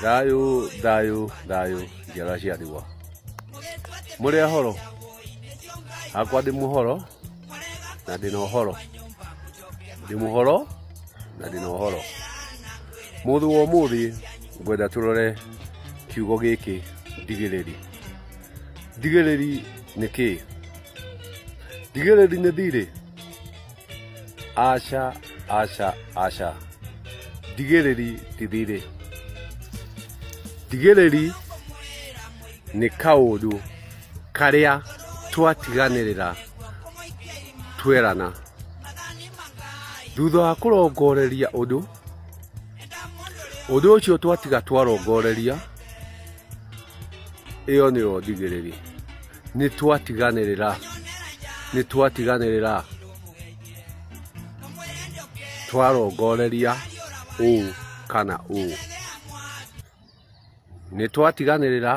Thayũ thayũ thayũ njiarwa cia ndigwa. Mũrĩ ahoro? Hakwa ndĩ mũhoro na ndĩna ũhoro. Ndĩ mũhoro na ndĩna ũhoro. Mũthĩ wa ũmũthĩ ngwenda tũrore kiugo gĩkĩ ndigĩrĩri. Ndigĩrĩri nĩ kĩĩ? Ndigĩrĩri nĩ thirĩ? Aca aca aca, ndigĩrĩri ti thirĩ. Ndigĩrĩri nĩ kaũndũ karĩa twatiganĩrĩra twerana. Thutha wa kũrongoreria ũndũ, ũndũ ũcio twatiga twarongoreria, ĩyo nĩyo ndigĩrĩri. Nĩ twatiganĩrĩra, nĩ twatiganĩrĩra twarongoreria ũũ kana ũũ. Nĩ twatiganĩrĩra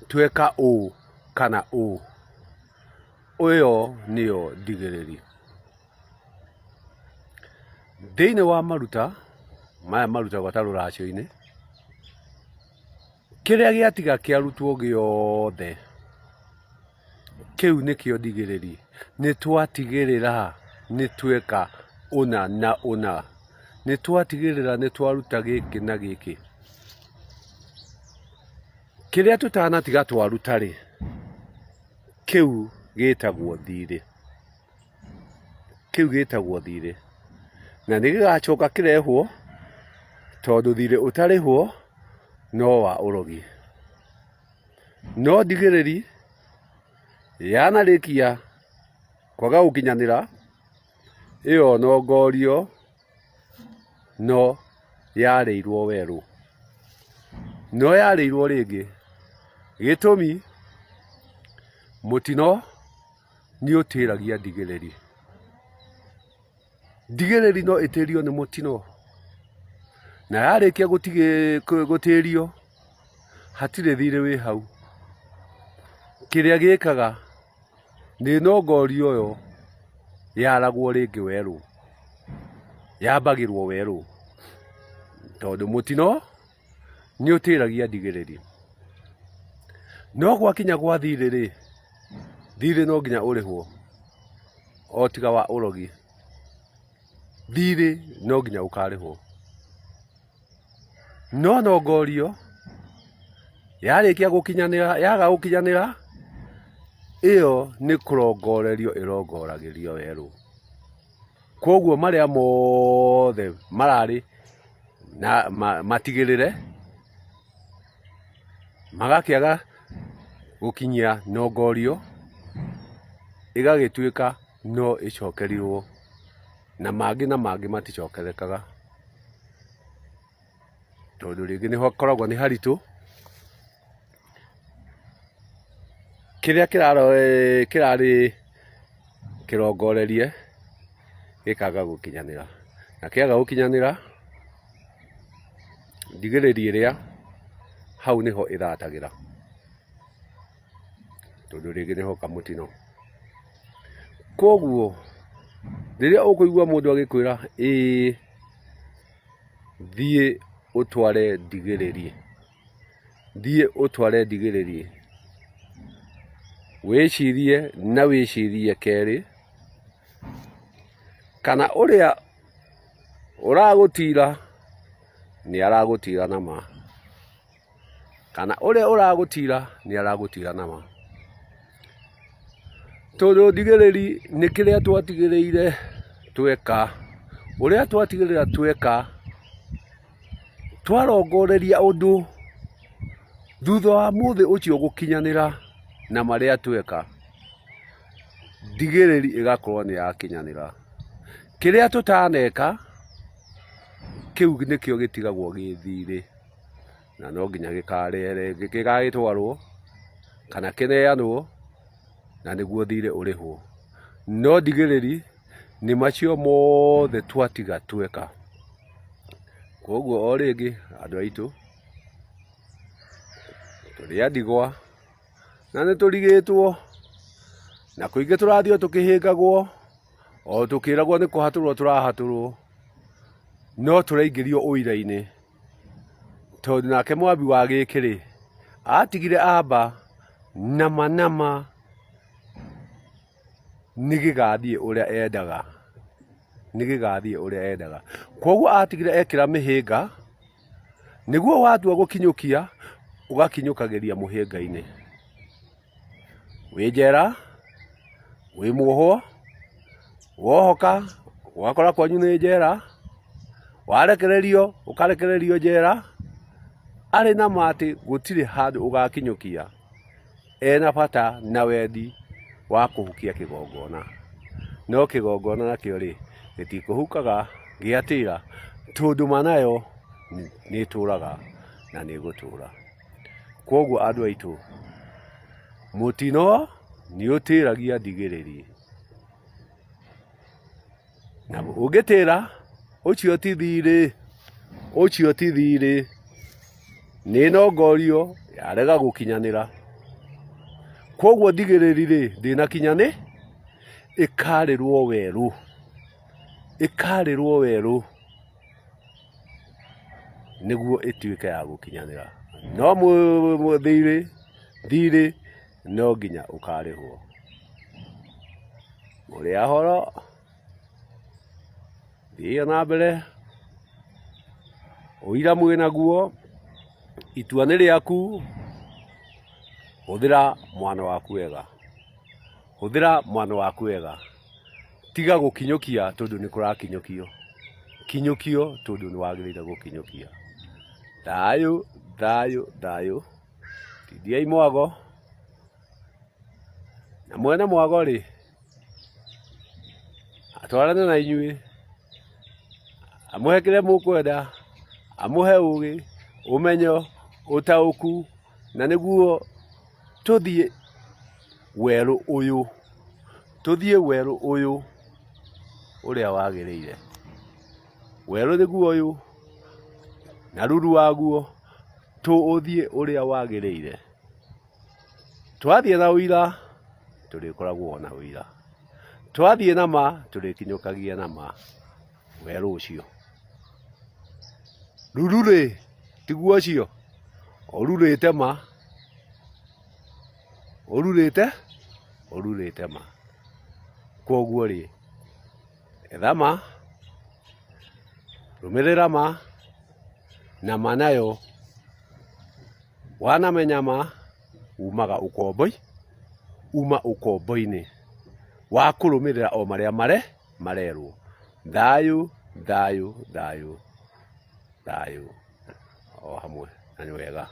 tweka ũũ kana ũũ. Ĩyo nĩyo ndigĩrĩri. Thĩinĩ wa maruta, maya marutagwo ta rũracio-inĩ, Kĩrĩa gĩatiga kĩarutwo gĩothe, kĩu nĩkĩo ndigĩrĩri. Nĩ twatigĩrĩra nĩ tweka ũna na ũna. Nĩ twatigĩrĩra nĩ twaruta gĩkĩ na gĩkĩ. Kĩrĩa tũtanatiga twaruta-rĩ, kĩu gĩtagwo thirĩ. Kĩu gĩtagwo thirĩ. Na nĩ gĩgacoka kĩrehwo, tondũ thirĩ ũtarĩhwo no wa ũrogi. No ndigĩrĩri yanarĩkia kwaga gũkinyanĩra, ĩyo nongorio no yarĩirwo werũ. No yarĩirwo rĩngĩ. Gĩtũmi, mũtino nĩ ũtĩragia ndigĩrĩri. Ndigĩrĩri no ĩtĩrio nĩ mũtino, na yarĩkia gũtĩrio hatirĩ thirĩ wĩ hau. Kĩrĩa gĩkaga nĩ nongorio ĩyo yaragwo rĩngĩ werũ, yambagĩrwo werũ, tondũ mũtino nĩ ũtĩragia ndigĩrĩri. No gwakinya gwa thirĩ rĩ, thirĩ no nginya ũrĩhwo o tiga wa ũrogi. Thirĩ no nginya ũkarĩhwo. No nongorio yarĩkia gũkinyanĩra, yaga gũkinyanĩra, ĩyo nĩ kũrongorerio ĩrongoragĩrio werũ. Koguo marĩa mothe mararĩ na matigĩrĩre, magakĩaga gũkinyia nongorio, ĩgagĩtuĩka no ĩcokerirwo, na mangĩ na mangĩ maticokerekaga, tondũ rĩngĩ nĩ hakoragwo nĩ haritũ. Kĩrĩa kĩrarĩ kĩrongorerie gĩkaga gũkinyanĩra, na kĩaga gũkinyanĩra, ndigĩrĩri ĩrĩa hau nĩho ĩthatagĩra, tondũ rĩngĩ nĩ hoka mũtino. Koguo rĩrĩa ũkũigua mũndũ agĩkwĩra ĩĩ thiĩ ũtware ndigĩrĩri, Thiĩ ũtware ndigĩrĩri, wĩcirie na wĩcirie kerĩ, kana ũrĩa ũragũtira nĩ aragũtira na ma, kana ũrĩa ũragũtira nĩ aragũtira na ma. Tondũ ndigĩrĩri nĩ kĩrĩa twatigĩrĩire tweka, ũrĩa twatigĩrĩra tweka. Twarongoreria ũndũ thutha wa mũthĩ ũcio gũkinyanĩra na marĩa tweka, ndigĩrĩri ĩgakorwo nĩ yakinyanĩra. Kĩrĩa tũtaneka, kĩu nĩkĩo gĩtigagwo gĩ thirĩ, na no nginya gĩgagĩtwarwo kana kĩneanwo na nĩguo thirĩ ũrĩhwo. No ndigĩrĩri nĩ macio mothe twatiga tweka. Koguo o rĩngĩ andũ aitũ, tũrĩ a ndigwa na nĩ tũrigĩtwo, na kũingĩ tũrathiĩ o tũkĩhĩngagwo, o tũkĩragwo nĩ kũhatũrwo tũrahatũrwo, no tũraingĩrio ũira-inĩ. Tondũ nake mwambi wa gĩkĩ rĩ, atigire amba nama nama nĩ gĩgathiĩ ũrĩa endaga, nĩ gĩgathiĩ ũrĩa endaga. Kwoguo atigire ekĩra mĩhĩnga, nĩguo watua gũkinyũkia, ũgakinyũkagĩria mũhĩnga-inĩ. Wĩ njera, wĩ muohwo, wohoka ũgakora kwanyu nĩ njera, warekererio ũkarekererio njera, arĩ na ma atĩ gũtirĩ handũ ũgakinyũkia ena bata na wendi wa kũhukia kĩgongona. No kĩgongona nakĩo rĩ, gĩtikũhukaga gĩatĩra, tondũ ma nayo nĩ ĩtũraga na nĩ ĩgũtũra. Kwoguo andũ aitũ, mũtino nĩ ũtĩragia ndigĩrĩri. Na ũngĩtĩra, ũcio ti thirĩ, ũcio ti thirĩ, nĩ nongorio yarega gũkinyanĩra. Kwoguo ndigĩrĩri rĩ, ndĩnakinyanĩ, ĩkarĩrwo werũ, ĩkarĩrwo werũ. Nĩguo ĩtuĩke ya gũkinyanĩra. No thirĩ, thirĩ no nginya ũkarĩhwo. Mũrĩ ahoro, thiĩi na mbere, ũira mwĩnaguo, itua nĩ rĩaku, hũthĩra mwana waku wega, hũthĩra mwana waku wega. Tiga gũkinyũkia tondũ nĩ kũrakinyũkio, kinyũkio tondũ nĩ wagĩrĩire gũkinyũkia. Thayũ, thayũ, thayũ, tindiai mwago, na mwene mwago rĩ, atwarane na inyuĩ, amũhe kĩrĩa mũkwenda, amũhe ũgĩ, ũmenyo, ũtaũku, na nĩguo tũthiĩ werũ ũyũ, tũthiĩ werũ ũyũ ũrĩa wagĩrĩire. Werũ nĩguo ũyũ, na ruru waguo, tũũthiĩ ũrĩa wagĩrĩire. Twathiĩ na ũira, tũrĩkoragwo na ũira. Twathiĩ na ma, tũrĩkinyũkagia na ma werũ ũcio. Ruru-rĩ, tiguo ũcio? Ũrurĩte ma, ũrurĩte, ũrurĩte ma. Kwoguo-rĩ, etha ma, rũmĩrĩra ma, na ma nayo wanamenya ma, umaga ũkombo-inĩ, uma ũkombo-inĩ wa kũrũmĩrĩra o marĩa marerwo. Thayũ, thayũ, thayũ, thayũ o hamwe na nĩ wega.